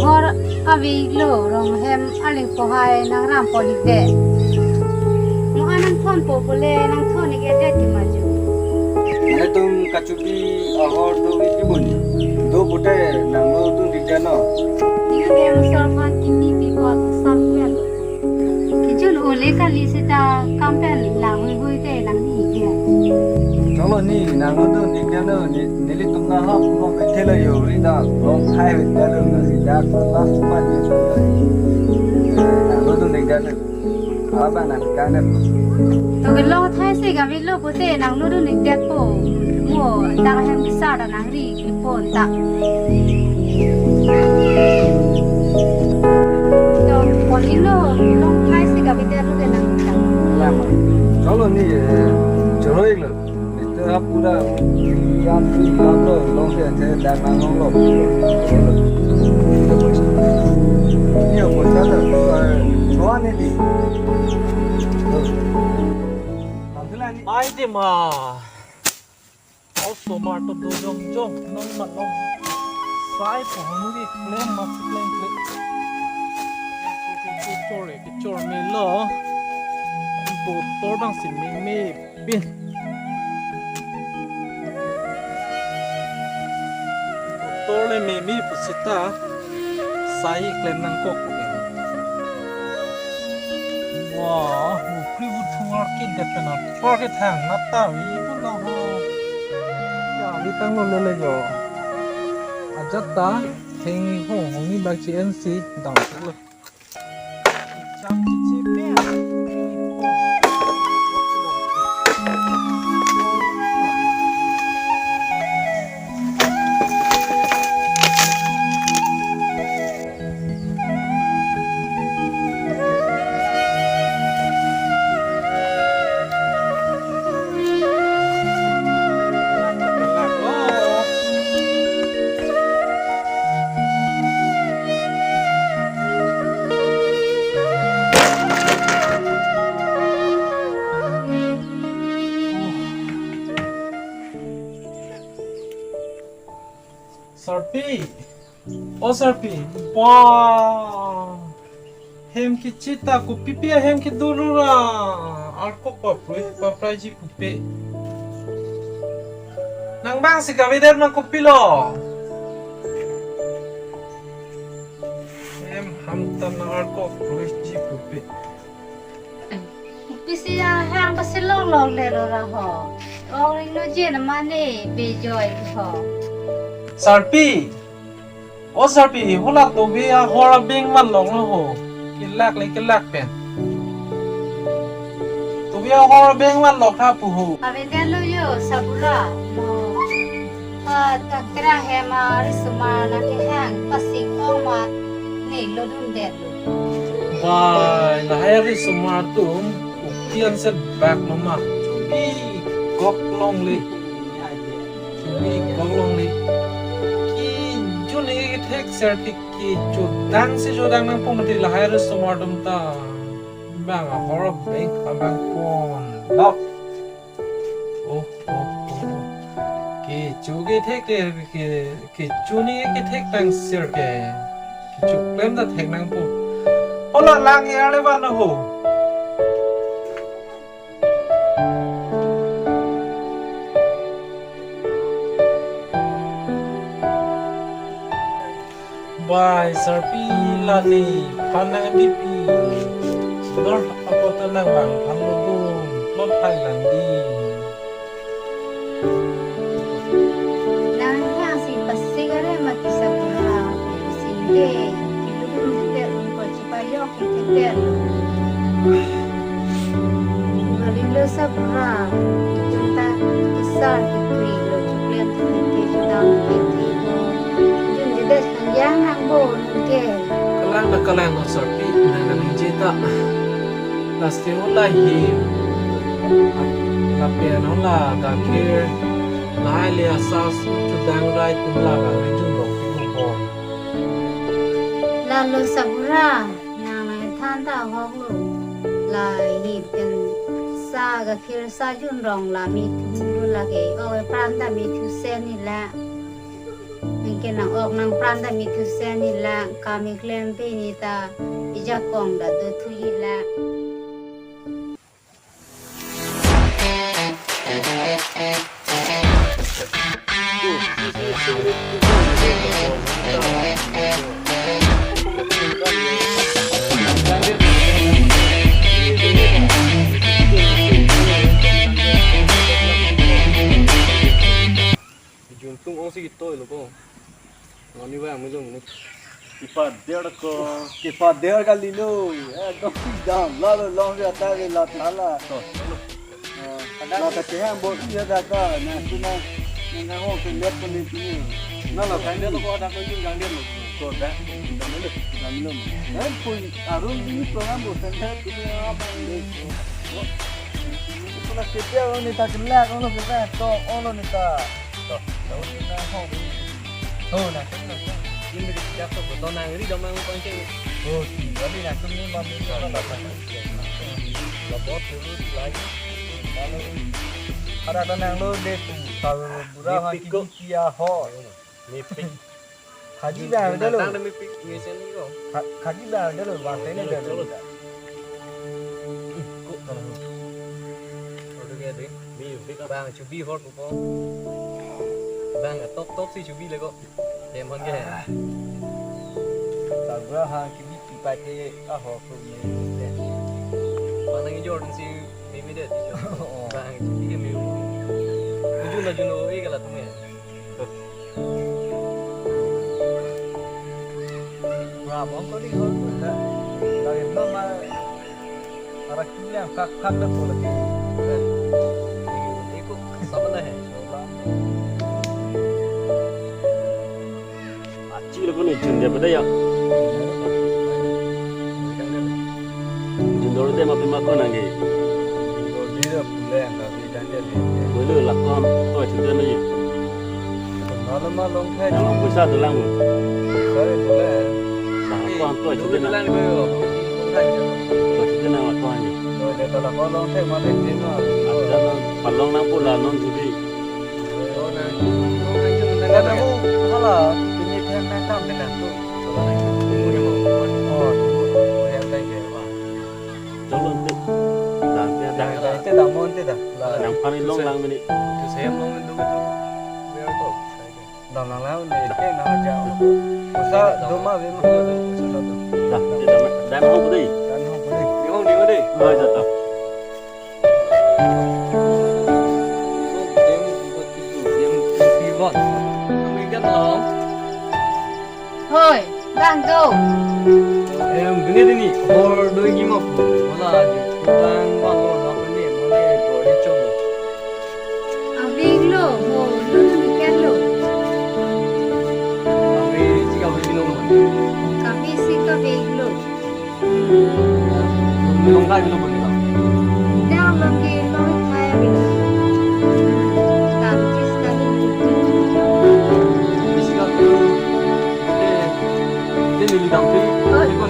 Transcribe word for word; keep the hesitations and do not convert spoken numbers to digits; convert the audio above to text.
Hor avelo, rong hem aling pohai nang ram ponik de. Mo anang thon po pule nang thon ik de ti maju. Nelitum kachupi ahor do ik bun. Do pute nanglo dun ik de no. Ning ke mo sar phan kimi pi ko sam ya. Kijun ole kali seta kam pen la hui hui te nang ni ke. Cholo ni nanglo dun ik de no ni, nelitum na hap mo pe thela yo ri da long khai ve da lo na si da last part ni. Nanglo dun ik de no. Aba nang kan de. To ke lo thai se ga vi lo pute nanglo dun ik de po. Mo ta hem bisa da nang ri. Pon ta. To, polino, long thai si gabi der lu de nang ta. Lama. Cholo ni, eh, cholo ik lo. Ito ha pura jam tu jam lo, long se se dak nang long lo. Ni ko sa ta, eh, chua ni di. Ai de ma. Osomar to do jong jong, non ma long. Sai po hong di klem ma si klem klem. Kechor, kechor me lo. Botor bang si me me pin. Botor le me me pu seta. Sai klem nangkok. Wah, bupri buthung arki det pen apor kethang nat ta vi pulo ho. Ya, vi tanglo lele jo. Ajat ta, thengni ho, hongni bak chi en si, dam lo. Cham chi chi pe. Sarpi, o Sarpi, ba, hem kechita kopi pi ahem kedo ra, arkok paprui, papraiji pupe. Nang bang si gavi der ma kopilo. Hem hamtan nang arkok pruiji pupe. Pisi ahang pasi long long le ro ra ho. Ong ring no je na mane bejoi ho. Sarpi. O Sarpi, hola tobi ahor abeng van long lo ho. Kelak le kelak pen. Tobi ahor abeng van long tha pu ho. Abe dia lo yo sabura. Mo. Ha, ta kra he ma risomar na kehang pasik ong ma ne lo dun det lo. Bai, lahai risomar atum ukian se bak mama. Chubi kok longle. Chubi kok longle. Kejun ke kethek ser tik kejodang si jodang nangpo mati lahai risomar atum ta. Bang ahor abeng abang pon. Dok. Oh, oh, oh. Kecho kethek ke, ke, kecho ni kethek tang sir ke. Kecho klem ta thek nangpo. Hola lang ya le ban ho. Bai Sarpi lale phan nang bipi. Nor apo ta nang bang phan lo dun, plot hai lang di. Nang yang si pasik are mati sabura, sing de, kilu dun de, un ko chipayok. Kikiter. Malilo sabura. Junta kisar kikri lo chuklet kiki judam kiki. Jun jedes yang nang bon ke. Kalang na kalang no Sarpi na nang jeta. Last hola hi. Lapen hola gakir. Lahai le asas chudang rai tum la gari jun rok pi ko. Lalo sabura, nang nang than ta hok lo. Lahai pen sa gakir sa jun rong la mi thu lo lake. Oi pran ta mi thu sen ni la. Nang Kenang ok nangpran ta mithusen nila, kam keklem pe neta, ijakong ta dothuji la. Juntung ong si kitoi lo ko. Mani ba mujung ni. Kipa der ko. Kipa der kali lo. Ekdom dam. Lalo long si ata ke la thala. To, to. La ta kehang bo iya da ka. Na tu na. Na ho ke let ko ni tu. Na la kan lo ko ada ko jing gang dia lo. Ko da. Dam lo. Dam lo. Eh, pun arun ini program bo sen tu apa ni. Ko la ketia lo ni ta kelak lo ni ta. To, lo ni ta. To, to, to, ho. Ho, na, to, na, to. Ini kita siap to, to, nangri dong mang pangke. Oh, si, wali na, sum ni, mami, to, to, to, to. Lo bot, dulu, lai. Lalu, ada tenang lo, deh, tu. Kalau bura, Mipik ko. Kiki, kia, ho. Mipik. Haji bang, ada lo. Tang demi pik, mesen ni ko. Ha-, haji bang, ada lo, bang, ini ada lo. Ko, kalau. Aduh, ya, deh. Mipik, bang, chubi, hot, ko. Bang, top, top si chubi le ko. Dem hon ke. Sabra ha kibi pi pate a ho ko ni. Mana ngi jor si mimi de. Oh. Bang chubi ke mimi. Ujun na juno e kala tume. Ra bong ko di hon ko da. Lagi nama Arak tu yang kak kak dah pula. Iko sama dah eh. Aci lo ko ni jun dia pada ya. Jun dor dia mapi makon angge. Jun dor dia pula yang kami dan dia ni. Boleh lakon tu aci dia ni. Nalo ma long thai. Nalo puisa dolang. Sorry, boleh. Sa ko an to chute na. Lang ko yo. To chute na ko an. To de ta la ko long thai ma le tin ma. Ada na palong nang pula non judi. Lo na. Lo na jun na. Kan aku hala ini kan na tam de na tu. Lo na. Mu ni mo. Oh, tu. Oh, yang tai ke ba. Jolo ante. Dam ya, dam ya. Ante dam mo ante da. La. Nang pani long lang mini. Tu sem long tu. Biar ko. Dam lang lang ni ke na ja. Usa doma ve ma. Usa satu. Dah, dia dam, dam ho ko dei. Dam ho ko dei. Ni ho ni ho dei. Oh, jatuh. Dem, dem, pivot. Kami kan long. Hoi, bang do. Em, bini bini, hor doi gima pu. Wala, bang, bang, bang, bang, bini, bini, bini, chong. Abing lo, ho, lo, lo, ni ken lo. Kami si ka bing lo. Kami si ka bing lo. Long kai lo bini ka. Down lo ke lo kai bing lo. Tam jis ka bing lo. Kami si ka bing lo. Te, te neli dam te. Oi.